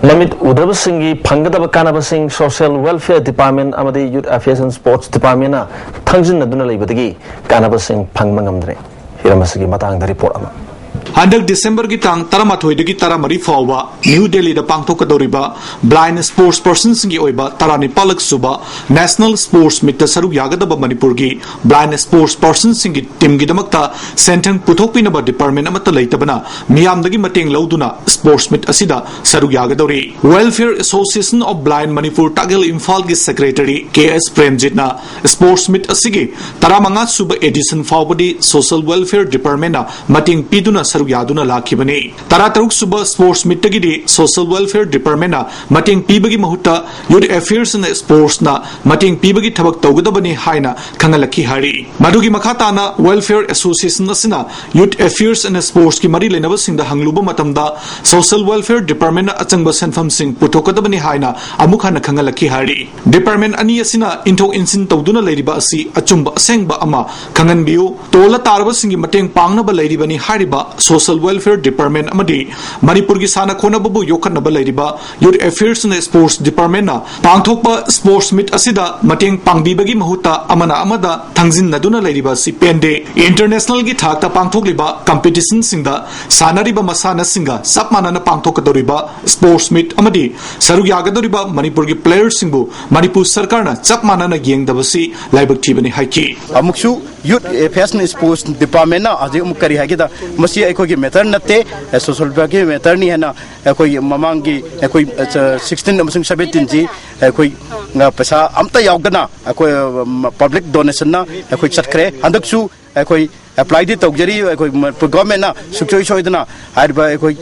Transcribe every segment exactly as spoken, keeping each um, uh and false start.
ꯃꯃꯤꯠ ꯎꯗꯕꯁꯤꯡꯒꯤ ꯐꯪꯒꯗꯕ ꯀꯥꯟꯅꯕꯁꯤꯡ Social Welfare Department ꯑꯃꯗꯤ Youth Affairs and Sports Departmentꯅ ꯊꯥꯡꯖꯤꯟꯅꯗꯨꯅ ꯂꯩꯕꯗꯒꯤ ꯀꯥꯟꯅꯕꯁꯤꯡ ꯐꯪꯕ ꯉꯝꯗ꯭ꯔꯦ꯫ ꯍꯤꯔꯝ ꯑꯁꯤꯒꯤ ꯃꯇꯥꯡꯗ ꯔꯤꯄꯣꯔꯠ ꯑꯃ꯫ ꯍꯟꯗꯛ ꯗꯤꯁꯦꯝꯕꯔꯒꯤ ꯇꯥꯡ ꯇꯔꯥꯃꯥꯊꯣꯏꯗꯒꯤ ꯇꯔꯥꯃꯔꯤ ꯐꯥꯎꯕ ꯅ꯭ꯌꯨ ꯗꯦꯜꯂꯤꯗ ꯄꯥꯡꯊꯣꯛꯀꯗꯧꯔꯤꯕ Blind Sports Personꯁꯤꯡꯒꯤ ꯑꯣꯏꯕ ꯇꯔꯥꯅꯤꯄꯥꯜꯂꯛ ꯁꯨꯕ National Sports Meetꯇ ꯁꯔꯨꯛ ꯌꯥꯒꯗꯕ ꯃꯅꯤꯄꯨꯔꯒꯤ Blind Sports Personꯁꯤꯡꯒꯤ teamꯒꯤꯗꯃꯛꯇ ꯁꯦꯟꯊꯪ ꯄꯨꯊꯣꯛꯄꯤꯅꯕ department ꯑꯃꯠꯇ ꯂꯩꯇꯕꯅ ꯃꯤꯌꯥꯝꯗꯒꯤ ꯃꯇꯦꯡ ꯂꯧꯗꯨꯅ Sports Meet ꯑꯁꯤꯗ ꯁꯔꯨꯛ ꯌꯥꯒꯗꯧꯔꯤ꯫ Welfare Association of Blind Manipur ꯇꯥꯛꯌꯦꯜ ꯏꯝꯐꯥꯜꯒꯤ secretary ꯀꯦ ꯑꯦꯁ ꯄ꯭ꯔꯦꯝꯖꯤꯠꯅ Sports Meet ꯑꯁꯤꯒꯤ ꯇꯔꯥꯃꯉꯥ ꯁꯨꯕ edition ꯐꯥꯎꯕꯗꯤ Social Welfare Departmentꯅ ꯃꯇꯦꯡ ꯄꯤꯗꯨꯅ ꯁꯔꯨꯛ ꯌꯥꯗꯨꯅ ꯂꯥꯛꯈꯤꯕꯅꯤ꯫ ꯇꯔꯥꯇꯔꯨꯛ ꯁꯨꯕ Sports Meetꯇꯒꯤꯗꯤ Social Welfare Departmentꯅ ꯃꯇꯦꯡ ꯄꯤꯕꯒꯤ ꯃꯍꯨꯠꯇ Youth Affairs and Sportsꯅ ꯃꯇꯦꯡ ꯄꯤꯕꯒꯤ ꯊꯕꯛ ꯇꯧꯒꯗꯕꯅꯤ ꯍꯥꯏꯅ ꯈꯪꯍꯜꯂꯛꯈꯤ ꯍꯥꯏꯔꯤ꯫ ꯃꯗꯨꯒꯤ ꯃꯈꯥ ꯇꯥꯅ Welfare Association ꯑꯁꯤꯅ Youth Affairs and Sportsꯀꯤ ꯃꯔꯤ ꯂꯩꯅꯕꯁꯤꯡꯗ ꯍꯪꯂꯨꯕ ꯃꯇꯝꯗ Social Welfare Departmentꯅ ꯑꯆꯪꯕ ꯁꯦꯟꯐꯝꯁꯤꯡ ꯄꯨꯊꯣꯛꯀꯗꯕꯅꯤ ꯍꯥꯏꯅ ꯑꯃꯨꯛ ꯍꯟꯅ ꯈꯪꯍꯜꯂꯛꯈꯤ ꯍꯥꯏꯔꯤ꯫ Department ꯑꯅꯤ ꯑꯁꯤꯅ ꯏꯟꯊꯣꯛ ꯏꯟꯁꯤꯟ ꯇꯧꯗꯨꯅ ꯂꯩꯔꯤꯕ ꯑꯁꯤ ꯑꯆꯨꯝꯕ ꯑꯁꯦꯡꯕ ꯑꯃ ꯈꯪꯍꯟꯕꯤꯌꯨ꯫ ꯇꯣꯜꯂ ꯇꯥꯔꯕꯁꯤꯡꯒꯤ ꯃꯇꯦꯡ ꯄꯥꯡꯅꯕ ꯂꯩꯔꯤꯕꯅꯤ ꯍꯥꯏꯔꯤꯕ Social Welfare Department ꯑꯃꯗꯤ ꯃꯅꯤꯄꯨꯔꯒꯤ ꯁꯥꯟꯅ ꯈꯣꯠꯅꯕꯕꯨ ꯌꯣꯛꯈꯠꯅꯕ ꯂꯩꯔꯤꯕ Youth Affairs and Sports Departmentꯅ ꯄꯥꯡꯊꯣꯛꯄ Sports Meet ꯑꯁꯤꯗ ꯃꯇꯦꯡ ꯄꯥꯡꯕꯤꯕꯒꯤ ꯃꯍꯨꯠꯇ ꯑꯃꯅ ꯑꯃꯗ ꯊꯥꯡꯖꯤꯟꯅꯗꯨꯅ ꯂꯩꯔꯤꯕ ꯑꯁꯤ ꯄꯦꯟꯗꯦ꯫ Internationalꯒꯤ ꯊꯥꯛꯇ ꯄꯥꯡꯊꯣꯛꯂꯤꯕ competitionꯁꯤꯡꯗ ꯁꯥꯟꯅꯔꯤꯕ ꯃꯁꯥꯟꯅꯁꯤꯡꯒ ꯆꯞ ꯃꯥꯟꯅꯅ ꯄꯥꯡꯊꯣꯛꯀꯗꯧꯔꯤꯕ Sports Meet ꯑꯃꯗꯤ ꯁꯔꯨꯛ ꯌꯥꯒꯗꯧꯔꯤꯕ ꯃꯅꯤꯄꯨꯔꯒꯤ playerꯁꯤꯡꯕꯨ ꯃꯅꯤꯄꯨꯔ ꯁꯔꯀꯥꯔꯅ ꯆꯞ ꯃꯥꯟꯅꯅ ꯌꯦꯡꯗꯕꯁꯤ ꯂꯥꯏꯕꯛ ꯊꯤꯕꯅꯤ ꯍꯥꯏꯈꯤ꯫ ꯑꯃꯨꯛꯁꯨ Youth Affairs and Sports Departmentꯅ ꯍꯧꯖꯤꯛ ꯑꯃꯨꯛ ꯀꯔꯤ ꯍꯥꯏꯒꯦꯗ, ꯃꯁꯤ ꯑꯩꯈꯣꯏꯒꯤ matter ꯅꯠꯇꯦ, social welfareꯒꯤ matterꯅꯤ ꯍꯥꯏꯅ ꯑꯩꯈꯣꯏ ꯃꯃꯥꯡꯒꯤ ꯑꯩꯈꯣꯏ sixteen ꯑꯃꯁꯨꯡ seventeenꯁꯤ ꯑꯩꯈꯣꯏ ꯄꯩꯁꯥ ꯑꯝꯇ ꯌꯥꯎꯗꯅ ꯑꯩꯈꯣꯏ public donationꯅ ꯑꯩꯈꯣꯏ ꯆꯠꯈ꯭ꯔꯦ꯫ ꯍꯟꯗꯛꯁꯨ ꯑꯩꯈꯣꯏ applyꯗꯤ ꯇꯧꯖꯔꯤ꯫ ꯑꯩꯈꯣꯏ ꯃꯅꯤꯄꯨꯔ governmentꯅ ꯁꯨꯡꯁꯣꯏ ꯁꯣꯏꯗꯅ ꯍꯥꯏꯔꯤꯕ ꯑꯩꯈꯣꯏ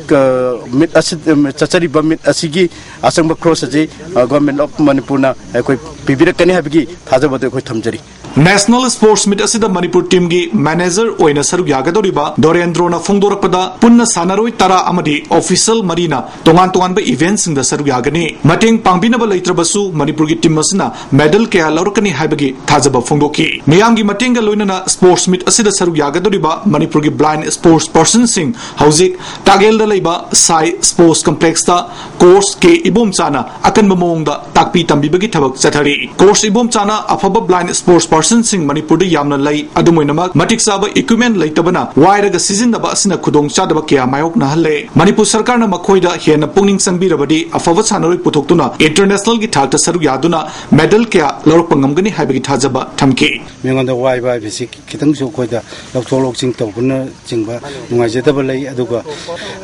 meet ꯑꯁꯤ, ꯆꯠꯆꯔꯤꯕ meet ꯑꯁꯤꯒꯤ ꯑꯆꯪꯕ ꯈꯣꯔꯁ ꯑꯁꯤ Government of ꯃꯅꯤꯄꯨꯔꯅ ꯑꯩꯈꯣꯏ ꯄꯤꯕꯤꯔꯛꯀꯅꯤ ꯍꯥꯏꯕꯒꯤ ꯊꯥꯖꯕꯗꯨ ꯑꯩꯈꯣꯏ ꯊꯝꯖꯔꯤ꯫ National Sports Meet ꯑꯁꯤꯗ ꯃꯅꯤꯄꯨꯔ teamꯒꯤ manager ꯑꯣꯏꯅ ꯁꯔꯨꯛ ꯌꯥꯒꯗꯧꯔꯤꯕ ꯗꯣꯔꯦꯟꯗ꯭ꯔꯣꯅ ꯐꯣꯡꯗꯣꯔꯛꯄꯗ, ꯄꯨꯟꯅ ꯁꯥꯟꯅꯔꯣꯏ ꯇꯔꯥ ꯑꯃꯗꯤ official ꯃꯔꯤꯅ ꯇꯣꯉꯥꯟ ꯇꯣꯉꯥꯟꯕ eventꯁꯤꯡꯗ ꯁꯔꯨꯛ ꯌꯥꯒꯅꯤ꯫ ꯃꯇꯦꯡ ꯄꯥꯡꯕꯤꯅꯕ ꯂꯩꯇ꯭ꯔꯕꯁꯨ ꯃꯅꯤꯄꯨꯔꯒꯤ team ꯑꯁꯤꯅ medal ꯀꯌꯥ ꯂꯧꯔꯛꯀꯅꯤ ꯍꯥꯏꯕꯒꯤ ꯊꯥꯖꯕ ꯐꯣꯡꯗꯣꯛꯈꯤ꯫ ꯃꯤꯌꯥꯝꯒꯤ ꯃꯇꯦꯡꯒ ꯂꯣꯏꯅꯅ Sports Meet ꯑꯁꯤꯗ ꯁꯔꯨꯛ ꯌꯥꯒꯗꯧꯔꯤꯕ ꯃꯅꯤꯄꯨꯔꯒꯤ blind sports personꯁꯤꯡ ꯍꯧꯖꯤꯛ ꯇꯥꯒꯦꯜꯗ ꯂꯩꯕ ꯁꯥꯏ Sports Complexꯇ ꯀꯣꯔꯁ ꯀꯦ ꯏꯕꯣꯝꯆꯥꯅ ꯑꯀꯟꯕ ꯃꯑꯣꯡꯗ ꯇꯥꯛꯄꯤ ꯇꯝꯕꯤꯕꯒꯤ ꯊꯕꯛ ꯆꯠꯊꯔꯤ꯫ ꯀꯣꯔꯁ ꯏꯕꯣꯝꯆꯥꯅ ꯑꯐꯕ ꯕ꯭ꯂꯥꯏꯟ ꯁ꯭ꯄꯣꯔꯠꯁ ꯄꯔꯁꯟꯁꯤꯡ ꯃꯅꯤꯄꯨꯔꯗ ꯌꯥꯝꯅ ꯂꯩ, ꯑꯗꯨꯝ ꯑꯣꯏꯅꯃꯛ ꯃꯇꯤꯛ ꯆꯥꯕ ꯏꯀ꯭ꯋꯤꯞꯃꯦꯟ ꯂꯩꯇꯕꯅ ꯋꯥꯏꯔꯒ ꯁꯤꯖꯤꯟꯅꯕ ꯑꯁꯤꯅ ꯈꯨꯗꯣꯡꯆꯥꯗꯕ ꯀꯌꯥ ꯃꯥꯌꯣꯛꯅꯍꯜꯂꯦ꯫ ꯃꯅꯤꯄꯨꯔ ꯁꯔꯀꯥꯔꯅ ꯃꯈꯣꯏꯗ ꯍꯦꯟꯅ ꯄꯨꯛꯅꯤꯡ ꯆꯪꯕꯤꯔꯕꯗꯤ ꯑꯐꯕ ꯁꯥꯟꯅꯔꯣꯏ ꯄꯨꯊꯣꯛꯇꯨꯅ ꯏꯟꯇꯔꯅꯦꯁꯅꯦꯜꯒꯤ ꯊꯥꯛꯇ ꯁꯔꯨꯛ ꯌꯥꯗꯨꯅ ꯃꯦꯗꯜ ꯀꯌꯥ ꯂꯧꯔꯛꯄ ꯉꯝꯒꯅꯤ ꯍꯥꯏꯕꯒꯤ ꯊꯥꯖꯕ ꯊꯝꯈꯤ꯫ ꯃꯤꯉꯣꯟꯗ ꯋꯥꯏꯕ ꯍꯥꯏꯕꯁꯤ ꯈꯤꯇꯪꯁꯨ ꯑꯩꯈꯣꯏꯗ ꯂꯧꯊꯣꯛ ꯂꯧꯁꯤꯟ ꯇꯧꯕꯅꯆꯤꯡꯕ ꯅꯨꯡꯉꯥꯏꯖꯗꯕ ꯂꯩ꯫ ꯑꯗꯨꯒ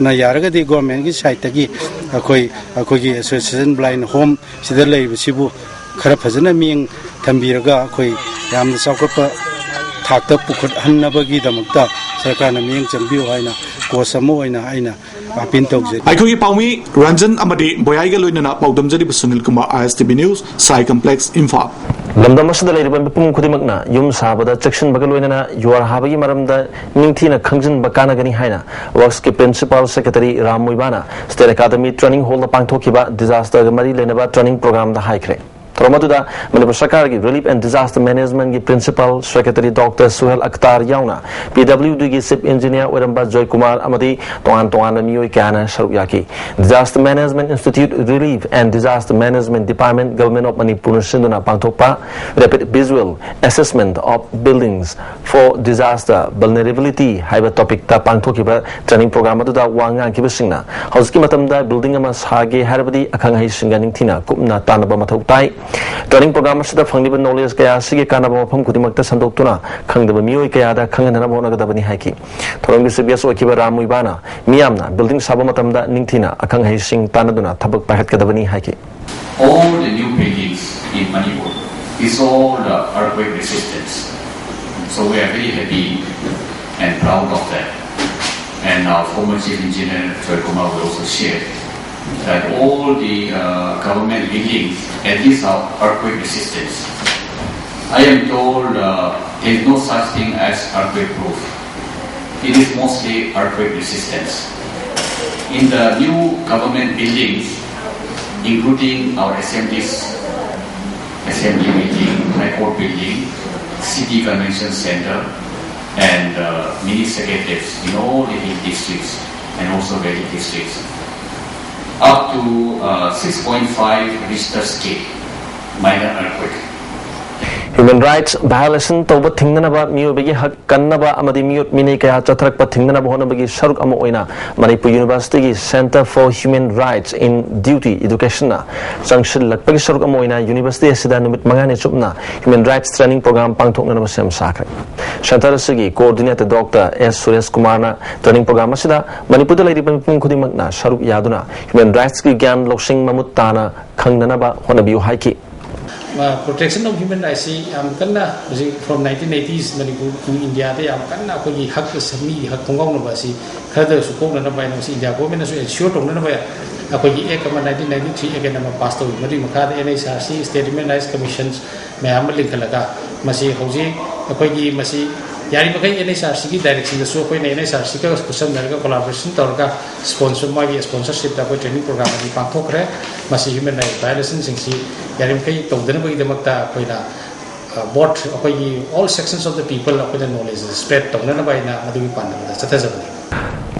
ꯅ ꯌꯥꯔꯒꯗꯤ ꯒꯣꯔꯃꯦꯟꯒꯤ ꯁꯥꯏꯠꯇꯒꯤ ꯑꯩꯈꯣꯏ, ꯑꯩꯈꯣꯏꯒꯤ ꯑꯦꯁꯣꯁꯤꯌꯦꯁꯟ ꯕ꯭ꯂꯥꯏꯟ ꯍꯣꯝ ꯁꯤꯗ ꯂꯩꯔꯤꯕꯁꯤꯕꯨ ꯈꯔ ꯐꯖꯅ ꯃꯤꯠꯌꯦꯡ ꯊꯝꯕꯤꯔꯒ ꯑꯩꯈꯣꯏ ꯌꯥꯝꯅ ꯆꯥꯎꯈꯠꯄ ꯊꯥꯛꯇ ꯄꯨꯈꯠꯍꯟꯅꯕꯒꯤꯗꯃꯛꯇ ꯁꯔꯀꯥꯔꯅ ꯃꯤꯠꯌꯦꯡ ꯆꯪꯕꯤꯌꯨ ꯍꯥꯏꯅ ꯀꯣꯆ ꯑꯃ ꯑꯣꯏꯅ ꯑꯩꯅ ꯑꯄꯤꯜ ꯇꯧꯖꯔꯤ꯫ ꯑꯩꯈꯣꯏꯒꯤ ꯄꯥꯎꯃꯤ ꯔꯟꯖꯟ ꯑꯃꯗꯤ ꯕꯣꯌꯥꯏꯒ ꯂꯣꯏꯅꯅ ꯄꯥꯎꯗꯝꯖꯔꯤꯕ ꯁꯨꯅꯤꯜ ꯀꯨꯃꯥꯔ, ꯑꯥꯏ ꯑꯦꯁ ꯇꯤ ꯚꯤ ꯅ꯭ꯌꯨꯁ, ꯁꯥꯏ ꯀꯝꯄ꯭ꯂꯦꯛꯁ, ꯏꯝꯐꯥꯜ꯫ ꯂꯝꯗꯝ ꯑꯁꯤꯗ ꯂꯩꯔꯤꯕ ꯃꯤꯄꯨꯝ ꯈꯨꯗꯤꯡꯃꯛꯅ ꯌꯨꯝ ꯁꯥꯕꯗ ꯆꯦꯛꯁꯤꯟꯕꯒ ꯂꯣꯏꯅꯅ ꯌꯨꯍꯥꯔ ꯍꯥꯕꯒꯤ ꯃꯔꯝꯗ ꯅꯤꯡꯊꯤꯅ ꯈꯪꯖꯤꯟꯕ ꯀꯥꯟꯅꯒꯅꯤ ꯍꯥꯏꯅ ꯋꯛꯁꯀꯤ ꯄ꯭ꯔꯤꯟꯁꯤꯄꯥꯜ ꯁꯦꯀ꯭ꯔꯦꯇꯔꯤ ꯔꯥꯝ ꯃꯨꯏꯕꯥꯅ ꯁ꯭ꯇꯦꯠ ꯑꯦꯀꯥꯗꯃꯤ ꯇ꯭ꯔꯦꯅꯤꯡ ꯍꯣꯜꯗ ꯄꯥꯡꯊꯣꯛꯈꯤꯕ ꯗꯤꯖꯥꯁꯇꯔꯒ ꯃꯔꯤ ꯂꯩꯅꯕ ꯇ꯭ꯔꯦꯅꯤꯡ ꯄ꯭ꯔꯣꯒ꯭ꯔꯥꯝꯗ ꯍꯥꯏꯈ꯭ꯔꯦ꯫ ꯊꯧꯔꯝ ꯑꯗꯨꯗ ꯃꯅꯤꯄꯨꯔ ꯁꯔꯀꯥꯔꯒꯤ ꯔꯤꯂꯤꯐ ꯑꯦꯟ ꯗꯤꯖꯥꯁꯇꯔ ꯃꯦꯅꯦꯖꯃꯦꯟꯠꯒꯤ principal secretary doctor Suhel Akhtar ꯌꯥꯎꯅ ꯄꯤ ꯗꯕ꯭ꯂꯤꯎ ꯗꯤꯒꯤ ꯆꯤꯐ ꯏꯟꯖꯤꯅꯤꯌꯥꯔ ꯑꯣꯏꯔꯝꯕ ꯖꯣꯏ ꯀꯨꯃꯥꯔ ꯑꯃꯗꯤ ꯇꯣꯉꯥꯟ ꯇꯣꯉꯥꯟꯕ ꯃꯤꯑꯣꯏ ꯀꯌꯥꯅ ꯁꯔꯨꯛ ꯌꯥꯈꯤ꯫ Disaster Management Institute, Relief and Disaster Management Department, Government of Manipurꯅ ꯁꯤꯟꯗꯨꯅ ꯄꯥꯡꯊꯣꯛꯄ Rapid Visual Assessment of Buildings for Disaster Vulnerability ꯍꯥꯏꯕ ꯇꯣꯄꯤꯛꯇ ꯄꯥꯡꯊꯣꯛꯈꯤꯕ ꯇ꯭ꯔꯦꯅꯤꯡ ꯄ꯭ꯔꯣꯒ꯭ꯔꯥꯝ ꯑꯗꯨꯗ ꯋꯥ ꯉꯥꯡꯈꯤꯕꯁꯤꯡꯅ ꯍꯧꯖꯤꯛꯀꯤ ꯃꯇꯝꯗ ꯕꯤꯜꯗꯤꯡ ꯑꯃ ꯁꯥꯒꯦ ꯍꯥꯏꯔꯕꯗꯤ ꯑꯈꯪ ꯑꯍꯩꯁꯤꯡꯒ ꯅꯤꯡꯊꯤꯅ ꯀꯨꯞꯅ ꯇꯥꯟꯅꯕ ꯃꯊꯧ ꯇꯥꯏ꯫ ꯇ꯭ꯔꯦꯅꯤꯡ ꯄ꯭ꯔꯣꯒ꯭ꯔꯥꯝ ꯑꯁꯤꯗ ꯐꯪꯂꯤꯕ ꯅꯣꯂꯦꯖ ꯀꯌꯥ ꯑꯁꯤꯒꯤ ꯀꯥꯟꯅꯕ ꯃꯐꯝ ꯈꯨꯗꯤꯡꯃꯛꯇ ꯁꯟꯗꯣꯛꯇꯨꯅ ꯈꯪꯗꯕ ꯃꯤꯑꯣꯏ ꯀꯌꯥꯗ ꯈꯪꯍꯟꯅꯅꯕ ꯍꯣꯠꯅꯒꯗꯕꯅꯤ ꯍꯥꯏꯈꯤ꯫ ꯊꯧꯔꯝꯒꯤ ꯆꯤꯐ ꯒꯦꯁ ꯑꯣꯏꯈꯤꯕ ꯔꯥꯝ ꯃꯨꯏꯕꯥꯅ ꯃꯤꯌꯥꯝꯅ ꯕꯤꯜꯗꯤꯡ ꯁꯥꯕ ꯃꯇꯝꯗ ꯅꯤꯡꯊꯤꯅ ꯑꯈꯪ ꯑꯍꯩꯁꯤꯡ ꯇꯥꯟꯅꯗꯨꯅ ꯊꯕꯛ ꯄꯥꯏꯈꯠꯀꯗꯕꯅꯤ ꯍꯥꯏꯈꯤ꯫ All the new buildings in Manipur is all the earthquake resistance. So we are very happy and proud of that. And our former Chief Engineer Joy Kumar will also share that all the uh, government buildings at least are earthquake resistance. I am told uh, there is no such thing as earthquake proof. It is mostly earthquake resistance. In the new government buildings, including our assemblies, assembly building, high court building, city convention center, and uh, mini secretariats in all the hill districts and also valley districts. Up to uh, six point five Richter scale, minor earthquake. Human rights violation ꯇꯧꯕ ꯊꯤꯡꯅꯅꯕ, ꯃꯤꯑꯣꯏꯕꯒꯤ ꯍꯛ ꯀꯟꯅꯕ ꯑꯃꯗꯤ ꯃꯤꯑꯣꯠ ꯃꯤꯅꯩ ꯀꯌꯥ ꯆꯠꯊꯔꯛꯄ ꯊꯤꯡꯅꯅꯕ ꯍꯣꯠꯅꯕꯒꯤ ꯁꯔꯨꯛ ꯑꯃ ꯑꯣꯏꯅ ꯃꯅꯤꯄꯨꯔ ꯌꯨꯅꯤꯚꯔꯁꯤꯇꯤꯒꯤ Centre for Human Rights in Duty Educationꯅ ꯆꯪꯁꯤꯜꯂꯛꯄꯒꯤ ꯁꯔꯨꯛ ꯑꯃ ꯑꯣꯏꯅ ꯌꯨꯅꯤꯚꯔꯁꯤꯇꯤ ꯑꯁꯤꯗ ꯅꯨꯃꯤꯠ ꯃꯉꯥꯅꯤ ꯆꯨꯞꯅ Human Rights Training Program ꯄꯥꯡꯊꯣꯛꯅꯅꯕ ꯁꯦꯝ ꯁꯥꯈ꯭ꯔꯦ꯫ Centre ꯑꯁꯤꯒꯤ Coordinator Doctor S ꯁꯨꯔꯦꯁ ꯀꯨꯃꯥꯔꯅ training program ꯑꯁꯤꯗ ꯃꯅꯤꯄꯨꯔꯗ ꯂꯩꯔꯤꯕ ꯃꯤꯄꯨꯝ ꯈꯨꯗꯤꯡꯃꯛꯅ ꯁꯔꯨꯛ ꯌꯥꯗꯨꯅ human rightsꯀꯤ ꯒ꯭ꯌꯥꯟ ꯂꯧꯁꯤꯡ ꯃꯃꯨꯠ ꯇꯥꯅ ꯈꯪꯅꯅꯕ ꯍꯣꯠꯅꯕꯤꯌꯨ ꯍꯥꯏꯈꯤ꯫ Protection of human rightsꯁꯤ ꯌꯥꯝ ꯀꯟꯅ ꯍꯧꯖꯤꯛ from nineteen eighties ꯃꯅꯤꯄꯨꯔ ꯏꯟꯗꯤꯌꯥꯗ ꯌꯥꯝ ꯀꯟꯅ ꯑꯩꯈꯣꯏꯒꯤ ꯍꯛ, ꯃꯤꯒꯤ ꯍꯛ ꯈꯣꯡꯒꯥꯎꯅꯕ ꯑꯁꯤ ꯈꯔꯗꯁꯨ ꯀꯣꯛꯅꯅꯕ ꯍꯥꯏꯅ ꯉꯁꯤ ꯏꯟꯗꯤꯌꯥ ꯒꯣꯔꯃꯦꯟꯅꯁꯨ ꯑꯦꯟꯁꯤꯌꯣꯔ ꯇꯧꯅꯅꯕ ꯑꯩꯈꯣꯏꯒꯤ ꯑꯦꯛ ꯑꯃ nineteen ninety three Act ꯑꯃ ꯄꯥꯁ ꯇꯧꯏ꯫ ꯃꯗꯨꯒꯤ ꯃꯈꯥꯗ N H R C, State Human Rights Commission ꯃꯌꯥꯝ ꯑꯃ ꯂꯤꯡꯈꯠꯂꯒ ꯃꯁꯤ ꯍꯧꯖꯤꯛ ꯑꯩꯈꯣꯏꯒꯤ ꯃꯁꯤ ꯌꯥꯔꯤꯕꯃꯈꯩ N H R Cꯒꯤ ꯗꯥꯏꯔꯦꯛꯁꯟꯗꯁꯨ ꯑꯩꯈꯣꯏꯅ N H R Cꯒ ꯈꯨꯠꯁꯝꯅꯔꯒ collaboration ꯇꯧꯔꯒ sponsor ꯃꯥꯒꯤ sponsorshipꯇ ꯑꯩꯈꯣꯏ training program ꯑꯅꯤ ꯄꯥꯡꯊꯣꯛꯈ꯭ꯔꯦ꯫ ꯃꯁꯤ human rights violationꯁꯤꯡꯁꯤ ꯌꯥꯔꯤꯃꯈꯩ ꯇꯧꯗꯅꯕꯒꯤꯗꯃꯛꯇ ꯑꯩꯈꯣꯏꯅ both ꯑꯩꯈꯣꯏꯒꯤ all sections of the people ꯑꯩꯈꯣꯏꯅ knowledge spread ꯇꯧꯅꯅꯕ ꯍꯥꯏꯅ ꯃꯗꯨꯒꯤ ꯄꯥꯟꯗꯝꯗ ꯆꯠꯊꯖꯕꯅꯤ꯫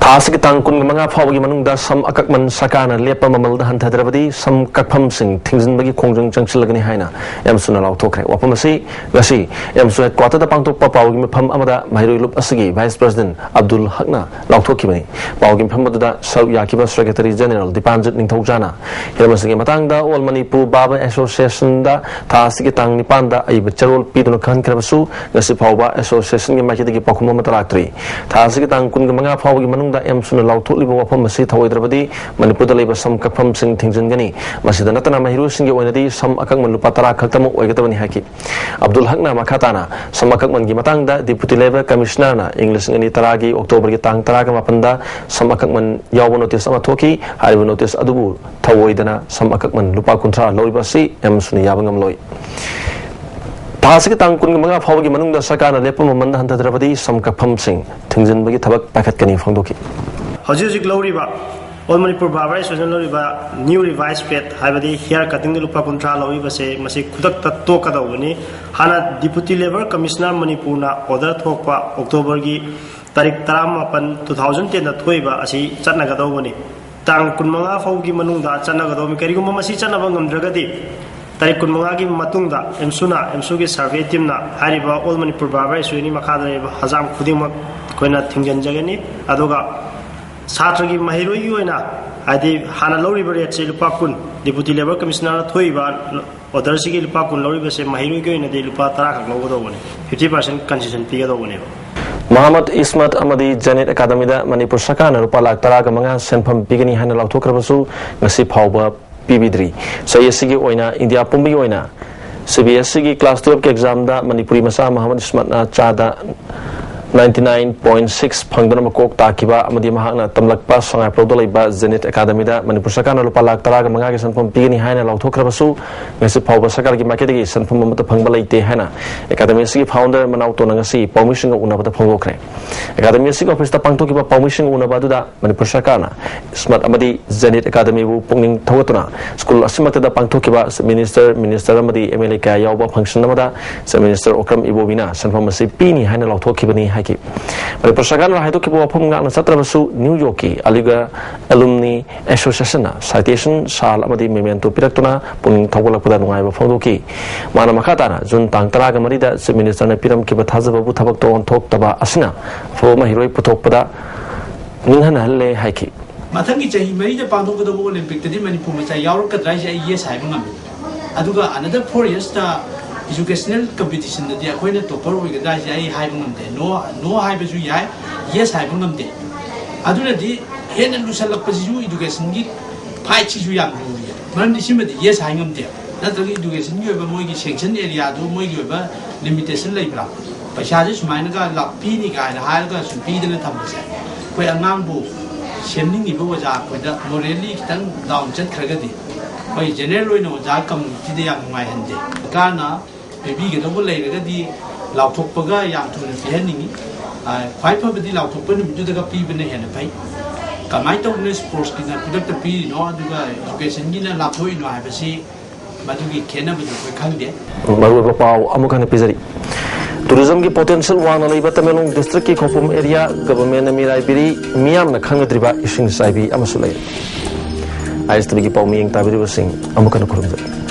ꯊꯥ ꯑꯁꯤꯒꯤ ꯇꯥꯡ ꯀꯨꯟꯃꯉꯥ ꯐꯥꯎꯕꯒꯤ ꯃꯅꯨꯡꯗ ꯁꯝ ꯑꯀꯛꯃꯟ ꯁꯔꯀꯥꯔꯅ ꯂꯦꯞꯄ ꯃꯃꯜꯗ ꯍꯟꯊꯗ꯭ꯔꯕꯗꯤ ꯁꯝ ꯀꯛꯐꯝꯁꯤꯡ ꯊꯤꯡꯖꯤꯟꯕꯒꯤ ꯈꯣꯡꯖꯪ ꯆꯪꯁꯤꯜꯂꯒꯅꯤ ꯍꯥꯏꯅ ꯑꯦꯝꯁꯨꯅ ꯂꯥꯎꯊꯣꯛꯈ꯭ꯔꯦ꯫ ꯋꯥꯐꯝ ꯑꯁꯤ ꯉꯁꯤ ꯑꯦꯝꯁꯨ headquarterꯗ ꯄꯥꯡꯊꯣꯛꯄ ꯄꯥꯎꯒꯤ ꯃꯤꯐꯝ ꯑꯃꯗ ꯃꯍꯩꯔꯣꯏ ꯂꯨꯞ ꯑꯁꯤꯒꯤ vice president ꯑꯕꯗꯨꯜ ꯍꯛꯅ ꯂꯥꯎꯊꯣꯛꯈꯤꯕꯅꯤ꯫ ꯄꯥꯎꯒꯤ ꯃꯤꯐꯝ ꯑꯗꯨꯗ ꯁꯔꯨꯛ ꯌꯥꯈꯤꯕ Secretary General ꯗꯤꯄꯥꯟꯖꯤꯠ ꯅꯤꯡꯊꯧꯖꯥꯅ ꯍꯤꯔꯝ ꯑꯁꯤꯒꯤ ꯃꯇꯥꯡꯗ All Manipur Barber Associationꯗ ꯊꯥ ꯑꯁꯤꯒꯤ ꯇꯥꯡ ꯅꯤꯄꯥꯟꯗ ꯑꯏꯕ ꯆꯦꯔꯣꯜ ꯄꯤꯗꯨꯅ ꯈꯪꯍꯟꯈ꯭ꯔꯕꯁꯨ ꯉꯁꯤ ꯐꯥꯎꯕ associationꯒꯤ ꯃꯥꯏꯀꯩꯗꯒꯤ ꯄꯥꯎꯈꯨꯝ ꯑꯃꯠꯇ ꯂꯥꯛꯇ꯭ꯔꯤ꯫ ꯊꯥ ꯑꯁꯤꯒꯤ ꯇꯥꯡ ꯀꯨꯟꯃꯉꯥ ꯐꯥꯎꯕꯒꯤ ꯃꯅꯨꯡꯗ ꯑꯦꯝꯁꯨꯅ ꯂꯥꯎꯊꯣꯛꯂꯤꯕ ꯋꯥꯐꯝ ꯑꯁꯤ ꯊꯧꯑꯣꯏꯗ꯭ꯔꯕꯗꯤ ꯃꯅꯤꯄꯨꯔꯗ ꯂꯩꯕ ꯁꯝ ꯀꯛꯐꯝꯁꯤꯡ ꯊꯤꯡꯖꯤꯟꯒꯅꯤ꯫ ꯃꯁꯤꯗ ꯅꯠꯇꯅ ꯃꯍꯩꯔꯣꯏꯁꯤꯡꯒꯤ ꯑꯣꯏꯅꯗꯤ ꯁꯝ ꯑꯀꯛꯃꯟ ꯂꯨꯄꯥ ꯇꯔꯥ ꯈꯛꯇꯃꯛ ꯑꯣꯏꯒꯗꯕꯅꯤ ꯍꯥꯏꯈꯤ꯫ ꯑꯕꯗꯨꯜ ꯍꯛꯅ ꯃꯈꯥ ꯇꯥꯅ ꯁꯝ ꯑꯀꯛꯃꯟꯒꯤ ꯃꯇꯥꯡꯗ Deputy Labour Commissionerꯅ ꯏꯪ ꯂꯤꯁꯤꯡ ꯑꯅꯤ ꯇꯔꯥꯒꯤ Octoberꯒꯤ ꯇꯥꯡ ꯇꯔꯥꯒ ꯃꯥꯄꯟꯗ ꯁꯝ ꯑꯀꯛꯃꯟ ꯌꯥꯎꯕ notice ꯑꯃ ꯊꯣꯛꯈꯤ꯫ ꯍꯥꯏꯔꯤꯕ notice ꯑꯗꯨꯕꯨ ꯊꯧꯑꯣꯏꯗꯅ ꯁꯝ ꯑꯀꯛꯃꯟ ꯂꯨꯄꯥ ꯀꯨꯟꯊ꯭ꯔꯥ ꯂꯧꯔꯤꯕ ꯑꯁꯤ ꯑꯦꯝꯁꯨꯅ ꯌꯥꯕ ꯉꯝꯂꯣꯏ꯫ ꯊꯥ ꯑꯁꯤꯒꯤ ꯇꯥꯡ ꯀꯨꯟꯃꯉꯥ ꯐꯥꯎꯕꯒꯤ ꯃꯅꯨꯡꯗ ꯁꯔꯀꯥꯔꯅ ꯂꯦꯞꯄ ꯃꯃꯜ ꯍꯟꯊꯗ꯭ꯔꯕꯗꯤ ꯁꯝ ꯀꯛꯐꯝꯁꯤꯡ ꯊꯤꯡꯖꯤꯟꯕꯒꯤ ꯊꯕꯛ ꯄꯥꯏꯈꯠꯀꯅꯤ ꯐꯣꯡꯗꯣꯛꯈꯤ꯫ ꯍꯧꯖꯤꯛ ꯍꯧꯖꯤꯛ ꯂꯧꯔꯤꯕ All Manipur Barber Association ꯂꯧꯔꯤꯕ new revised rate ꯍꯥꯏꯕꯗꯤ hair cuttingꯗ ꯂꯨꯄꯥ ꯀꯨꯟꯊ꯭ꯔꯥ ꯂꯧꯔꯤꯕꯁꯦ ꯃꯁꯤ ꯈꯨꯗꯛꯇ ꯇꯣꯛꯀꯗꯧꯕꯅꯤ꯫ ꯍꯥꯟꯅ Deputy Labour Commissioner ꯃꯅꯤꯄꯨꯔꯅ order ꯊꯣꯛꯄ Octoberꯒꯤ ꯇꯥꯔꯤꯛ ꯇꯔꯥꯃꯥꯄꯟ two thousand tenꯗ ꯊꯣꯛꯏꯕ ꯑꯁꯤ ꯆꯠꯅꯒꯗꯧꯕꯅꯤ꯫ ꯇꯥꯡ ꯀꯨꯟꯃꯉꯥ ꯐꯥꯎꯒꯤ ꯃꯅꯨꯡꯗ ꯆꯠꯅꯒꯗꯧꯕꯅꯤ꯫ ꯀꯔꯤꯒꯨꯝꯕ ꯃꯁꯤ ꯆꯠꯅꯕ ꯉꯝꯗ꯭ꯔꯒꯗꯤ, ꯇꯥꯔꯤꯛ ꯀꯨꯟꯃꯉꯥꯒꯤ ꯃꯇꯨꯡꯗ ꯑꯦꯝꯁꯨꯅ, ꯑꯦꯝꯁꯨꯒꯤ ꯁꯔꯚꯦ ꯇꯤꯝꯅ ꯍꯥꯏꯔꯤꯕ ꯑꯣꯜ ꯃꯅꯤꯄꯨꯔ ꯕꯥꯔꯕꯔ ꯑꯦꯁꯣꯁꯤꯌꯦꯁꯟꯒꯤ ꯃꯈꯥꯗ ꯂꯩꯔꯤꯕ ꯍꯖꯥꯝ ꯈꯨꯗꯤꯡꯃꯛ ꯑꯩꯈꯣꯏꯅ ꯊꯤꯡꯖꯤꯟꯖꯒꯅꯤ꯫ ꯑꯗꯨꯒ ꯁꯥꯇ꯭ꯔꯒꯤ ꯃꯍꯩꯔꯣꯏꯒꯤ ꯑꯣꯏꯅ, ꯍꯥꯏꯗꯤ, ꯍꯥꯟꯅ ꯂꯧꯔꯤꯕ ꯔꯦꯠꯁꯦ ꯂꯨꯄꯥ ꯀꯨꯟ, ꯗꯤꯄꯨꯇꯤ ꯂꯦꯕꯔ ꯀꯃꯤꯁꯅꯔꯅ ꯊꯣꯛꯏꯕ ꯑꯣꯔꯗꯔꯁꯤꯒꯤ ꯂꯨꯄꯥ ꯀꯨꯟ ꯂꯧꯔꯤꯕꯁꯦ ꯃꯍꯩꯔꯣꯏꯒꯤ ꯑꯣꯏꯅꯗꯤ ꯂꯨꯄꯥ ꯇꯔꯥ ꯈꯛ ꯂꯧꯒꯗꯧꯕꯅꯤ, ꯐꯤꯐꯇꯤ ꯄꯥꯔꯁꯦꯟ ꯀꯟꯁꯦꯁꯟ ꯄꯤꯒꯗꯧꯕꯅꯦꯕ꯫ ꯃꯍꯃꯗ ꯏꯁꯃꯠ ꯑꯃꯗꯤ ꯖꯦꯅꯤꯠ ꯑꯦꯀꯥꯗꯃꯤꯗ ꯃꯅꯤꯄꯨꯔ ꯁꯔꯀꯥꯔꯅ ꯂꯨꯄꯥ ꯂꯥꯈ ꯇꯔꯥꯒ ꯃꯉꯥ ꯁꯦꯟꯐꯝ ꯄꯤꯒꯅꯤ ꯍꯥꯏꯅ ꯂꯥꯎꯊꯣꯛꯈ꯭ꯔꯕꯁꯨ ꯉꯁꯤ ꯐꯥꯎꯕ ꯄꯤꯕꯤꯗ꯭ꯔꯤ꯫ ꯆꯍꯤ ꯑꯁꯤꯒꯤ ꯑꯣꯏꯅ ꯏꯟꯗꯤꯌꯥ ꯄꯨꯝꯕꯒꯤ ꯑꯣꯏꯅ ꯁꯤ ꯕꯤ ꯑꯦꯁ ꯏꯒꯤ ꯀ꯭ꯂꯥꯁ ꯇꯨꯌꯦꯜꯐꯀꯤ ꯑꯦꯛꯖꯥꯝꯗ ꯃꯅꯤꯄꯨꯔꯤ ꯃꯆꯥ ꯃꯍꯃꯗ ꯏꯁꯃꯠꯅ ꯆꯥꯗ ꯅꯥꯏꯟꯇꯤ ꯅꯥꯏꯟ ꯄꯣꯏꯟ ꯁꯤꯛꯁ ꯐꯪꯗꯨꯅ ꯃꯀꯣꯛ ꯇꯥꯈꯤꯕ ꯑꯃꯗꯤ ꯃꯍꯥꯛꯅ ꯇꯝꯂꯛꯄ ꯁꯉꯥꯏꯄ꯭ꯔꯧꯗ ꯂꯩꯕ ꯖꯦꯅꯤꯠ ꯑꯦꯀꯥꯗꯃꯤꯗ ꯃꯅꯤꯄꯨꯔ ꯁꯔꯀꯥꯔꯅ ꯂꯨꯄꯥ ꯂꯥꯈ ꯇꯔꯥꯒ ꯃꯉꯥꯒꯤ ꯁꯦꯟꯐꯝ ꯄꯤꯒꯅꯤ ꯍꯥꯏꯅ ꯂꯥꯎꯊꯣꯛꯈ꯭ꯔꯕꯁꯨ ꯉꯁꯤ ꯐꯥꯎꯕ ꯁꯔꯀꯥꯔꯒꯤ ꯃꯥꯏꯀꯩꯗꯒꯤ ꯁꯦꯟꯐꯝ ꯑꯃꯠꯇ ꯐꯪꯕ ꯂꯩꯇꯦ ꯍꯥꯏꯅ ꯑꯦꯀꯥꯗꯃꯤ ꯑꯁꯤꯒꯤ ꯐꯥꯎꯟꯗꯔ ꯃꯅꯥꯎꯇꯣꯟꯅ ꯉꯁꯤ ꯄꯥꯎꯃꯤꯁꯤꯡꯒ ꯎꯅꯕꯗ ꯐꯣꯡꯗꯣꯛꯈ꯭ꯔꯦ꯫ ꯑꯦꯀꯥꯗꯃꯤ ꯑꯁꯤꯒꯤ ꯑꯣꯐꯤꯁꯇ ꯄꯥꯡꯊꯣꯛꯈꯤꯕ ꯄꯥꯎꯃꯤꯁꯤꯡꯒ ꯎꯅꯕ ꯑꯗꯨꯗ ꯃꯅꯤꯄꯨꯔ ꯁꯔꯀꯥꯔꯅ ꯏꯁꯃꯠ ꯑꯃꯗꯤ ꯖꯦꯅꯤꯠ ꯑꯦꯀꯥꯗꯃꯤꯕꯨ ꯄꯨꯛꯅꯤꯡ ꯊꯧꯒꯠꯇꯨꯅ ꯁ꯭ꯀꯨꯜ ꯑꯁꯤꯃꯛꯇꯗ ꯄꯥꯡꯊꯣꯛꯈꯤꯕ ꯆꯤꯐ ꯃꯤꯅꯤꯁꯇꯔ, ꯃꯤꯅꯤꯁꯇꯔ ꯑꯃꯗꯤ ꯑꯦꯝ ꯑꯦꯜ ꯑꯦ ꯀꯌꯥ ꯌꯥꯎꯕ ꯐꯪꯁꯟ ꯑꯃꯗ ꯆꯤꯐ ꯃꯤꯅꯤꯁꯇꯔ ꯑꯣꯀ꯭ꯔꯝ ꯏꯕꯣꯕꯤꯅ ꯁꯦꯟꯐꯝ ꯑꯁꯤ ꯄꯤꯅꯤ ꯍꯥꯏꯅ ꯂꯥꯎꯊꯣꯛꯈꯤꯕꯅꯤ ꯍꯥꯏꯈꯤ꯫ ꯃꯅꯤꯄꯨꯔ ꯁꯔꯀꯥꯔꯅ ꯍꯥꯏꯗꯣꯛꯈꯤꯕ ꯋꯥꯐꯝ ꯉꯥꯛꯅ ꯆꯠꯇ꯭ꯔꯕꯁꯨ ꯅ꯭ꯌꯨ ꯌꯣꯔꯛꯀꯤ ꯑꯂꯤꯒꯔ ꯑꯦꯂꯨꯝꯅꯤ ꯑꯦꯁꯣꯁꯤꯌꯦꯁꯟꯅ ꯁꯥꯏꯇꯦꯁꯟ ꯁꯥꯜ ꯑꯃꯗꯤ ꯃꯦꯃꯦꯟꯇꯣ ꯄꯤꯔꯛꯇꯨꯅ ꯄꯨꯛꯅꯤꯡ ꯊꯧꯒꯠꯂꯛꯄꯗ ꯅꯨꯡꯉꯥꯏꯕ ꯐꯣꯡꯗꯣꯛꯈꯤ꯫ ꯃꯥꯅ ꯃꯈꯥ ꯇꯥꯅ ꯖꯨꯟ ꯇꯥꯡ ꯇꯔꯥꯒ ꯃꯔꯤꯗ ꯆꯤꯐ ꯃꯤꯅꯤꯁꯇꯔꯅ ꯄꯤꯔꯝꯈꯤꯕ ꯊꯥꯖꯕꯕꯨ ꯊꯕꯛꯇ ꯑꯣꯟꯊꯣꯛꯇꯕ ꯑꯁꯤꯅ ꯑꯐꯕ ꯃꯍꯩꯔꯣꯏ ꯄꯨꯊꯣꯛꯄꯗ ꯅꯤꯡꯍꯟꯅꯍꯜꯂꯦ ꯍꯥꯏꯈꯤ꯫ ꯃꯊꯪꯒꯤ ꯆꯍꯤ ꯃꯔꯤꯗ ꯄꯥꯡꯊꯣꯛꯀꯗꯕ ꯑꯣꯂꯦꯝꯄꯤꯛꯇꯗꯤ ꯃꯅꯤꯄꯨꯔ ꯃꯆꯥ ꯌꯥꯎꯔꯛꯀꯗ꯭ꯔꯥ ꯍꯥꯏꯁꯦ ꯑꯩ ꯌꯦꯁ ꯍꯥꯏꯕ ꯉꯝꯃꯤ꯫ ꯑꯗꯨꯒ ꯑꯅꯗꯔ ꯐꯣꯔ ꯌꯔꯁꯇ ꯏꯖꯨꯀꯦꯁꯅꯦꯜ ꯀꯝꯄꯤꯇꯤꯁꯟꯗꯗꯤ ꯑꯩꯈꯣꯏꯅ ꯇꯣꯄꯔ ꯑꯣꯏꯒꯗ꯭ꯔꯥ ꯍꯥꯏꯁꯦ ꯑꯩ ꯍꯥꯏꯕ ꯉꯝꯗꯦ꯫ ꯅꯣ, ꯅꯣ ꯍꯥꯏꯕꯁꯨ ꯌꯥꯏ, ꯌꯦꯁ ꯍꯥꯏꯕ ꯉꯝꯗꯦ꯫ ꯑꯗꯨꯅꯗꯤ ꯍꯦꯟꯅ ꯂꯨꯁꯜꯂꯛꯄꯁꯤꯁꯨ ꯏꯗꯨꯀꯦꯁꯟꯒꯤ ꯐꯥꯏꯠꯁꯤꯁꯨ ꯌꯥꯝ ꯂꯨꯔꯤ꯫ ꯃꯔꯝꯗꯤ ꯁꯤꯃꯗꯤ ꯌꯦꯁ ꯍꯥꯏ ꯉꯝꯗꯦ꯫ ꯅꯠꯇ꯭ꯔꯒ ꯏꯗꯨꯀꯦꯁꯟꯒꯤ ꯑꯣꯏꯕ ꯃꯣꯏꯒꯤ ꯁꯦꯡꯁꯟ ꯑꯦꯔꯤꯌꯥꯗꯨ ꯃꯣꯏꯒꯤ ꯑꯣꯏꯕ ꯂꯤꯃꯤꯇꯦꯁꯟ ꯂꯩꯕ꯭ꯔꯥ? ꯄꯩꯁꯥꯁꯦ ꯁꯨꯃꯥꯏꯅꯒ ꯂꯥꯛꯄꯤꯅꯤ ꯀꯥꯏꯅ ꯍꯥꯏꯔꯒ ꯁꯨꯝ ꯄꯤꯗꯅ ꯊꯝꯕꯁꯦ, ꯑꯩꯈꯣꯏ ꯑꯉꯥꯡꯕꯨ ꯁꯦꯝꯅꯤꯡꯉꯤꯕ ꯑꯣꯖꯥ ꯑꯩꯈꯣꯏꯗ ꯃꯣꯔꯦꯜꯂꯤ ꯈꯤꯇꯪ ꯗꯥꯎꯟ ꯆꯠꯈ꯭ꯔꯒꯗꯤ ꯑꯩꯈꯣꯏ ꯖꯦꯅꯔꯦꯜ ꯑꯣꯏꯅ ꯑꯣꯖꯥ ꯀꯝꯃꯨꯅꯤꯇꯤꯗ ꯌꯥꯝ ꯅꯨꯡꯉꯥꯏꯍꯟꯗꯦ꯫ ꯁꯔꯀꯥꯔꯅ ꯄꯤꯕꯤꯒꯗꯧꯕ ꯂꯩꯔꯒꯗꯤ ꯂꯥꯎꯊꯣꯛꯄꯒ ꯌꯥꯝ ꯊꯨꯅ ꯄꯤꯍꯟꯅꯤꯡꯉꯤ꯫ ꯑ, ꯈ꯭ꯋꯥꯏ ꯐꯕꯗꯤ ꯂꯥꯎꯊꯣꯛꯄ ꯅꯨꯃꯤꯠꯇꯨꯗꯒ ꯄꯤꯕꯅ ꯍꯦꯟꯅ ꯐꯩ꯫ ꯀꯃꯥꯏꯅ ꯇꯧꯗꯅ ꯁ꯭ꯄꯣꯔꯠꯁꯀꯤꯅ ꯈꯨꯗꯛꯇ ꯄꯤꯔꯤꯅꯣ ꯑꯗꯨꯒ ꯏꯖꯨꯀꯦꯁꯟꯒꯤꯅ ꯂꯥꯞꯊꯣꯛꯏꯅꯣ ꯍꯥꯏꯕꯁꯤ ꯃꯗꯨꯒꯤ ꯈꯦꯠꯅꯕꯗꯨ ꯑꯩꯈꯣꯏ ꯈꯪꯗꯦ꯫ ꯃꯔꯨꯑꯣꯏꯕ ꯄꯥꯎ ꯑꯃꯨꯛ ꯍꯟꯅ ꯄꯤꯖꯔꯤ꯫ ꯇꯨꯔꯤꯖꯝꯒꯤ ꯄꯣꯇꯦꯟꯁꯤꯌꯦꯜ ꯋꯥꯡꯅ ꯂꯩꯕ ꯇꯃꯦꯡꯂꯣꯡ ꯗꯤꯁꯇ꯭ꯔꯤꯛꯀꯤ ꯈꯧꯄꯨꯝ ꯑꯦꯔꯤꯌꯥ ꯒꯚꯔꯟꯃꯦꯟꯠꯅ ꯃꯤꯔꯥꯏꯕꯤꯔꯤ꯫ ꯃꯤꯌꯥꯝꯅ ꯈꯪꯅꯗ꯭ꯔꯤꯕ ꯏꯁꯤꯡ ꯆꯥꯏꯕꯤ ꯑꯃꯁꯨ ꯂꯩꯔꯦ꯫ ꯑꯥꯏ ꯑꯦꯁ ꯇꯤ ꯚꯤꯒꯤ ꯄꯥꯎꯃꯤ ꯌꯦꯡ ꯇꯥꯕꯤꯔꯤꯕꯁꯤꯡ ꯑꯃꯨꯛ ꯍꯟꯅ ꯈꯨꯔꯨꯝꯖꯔꯤ꯫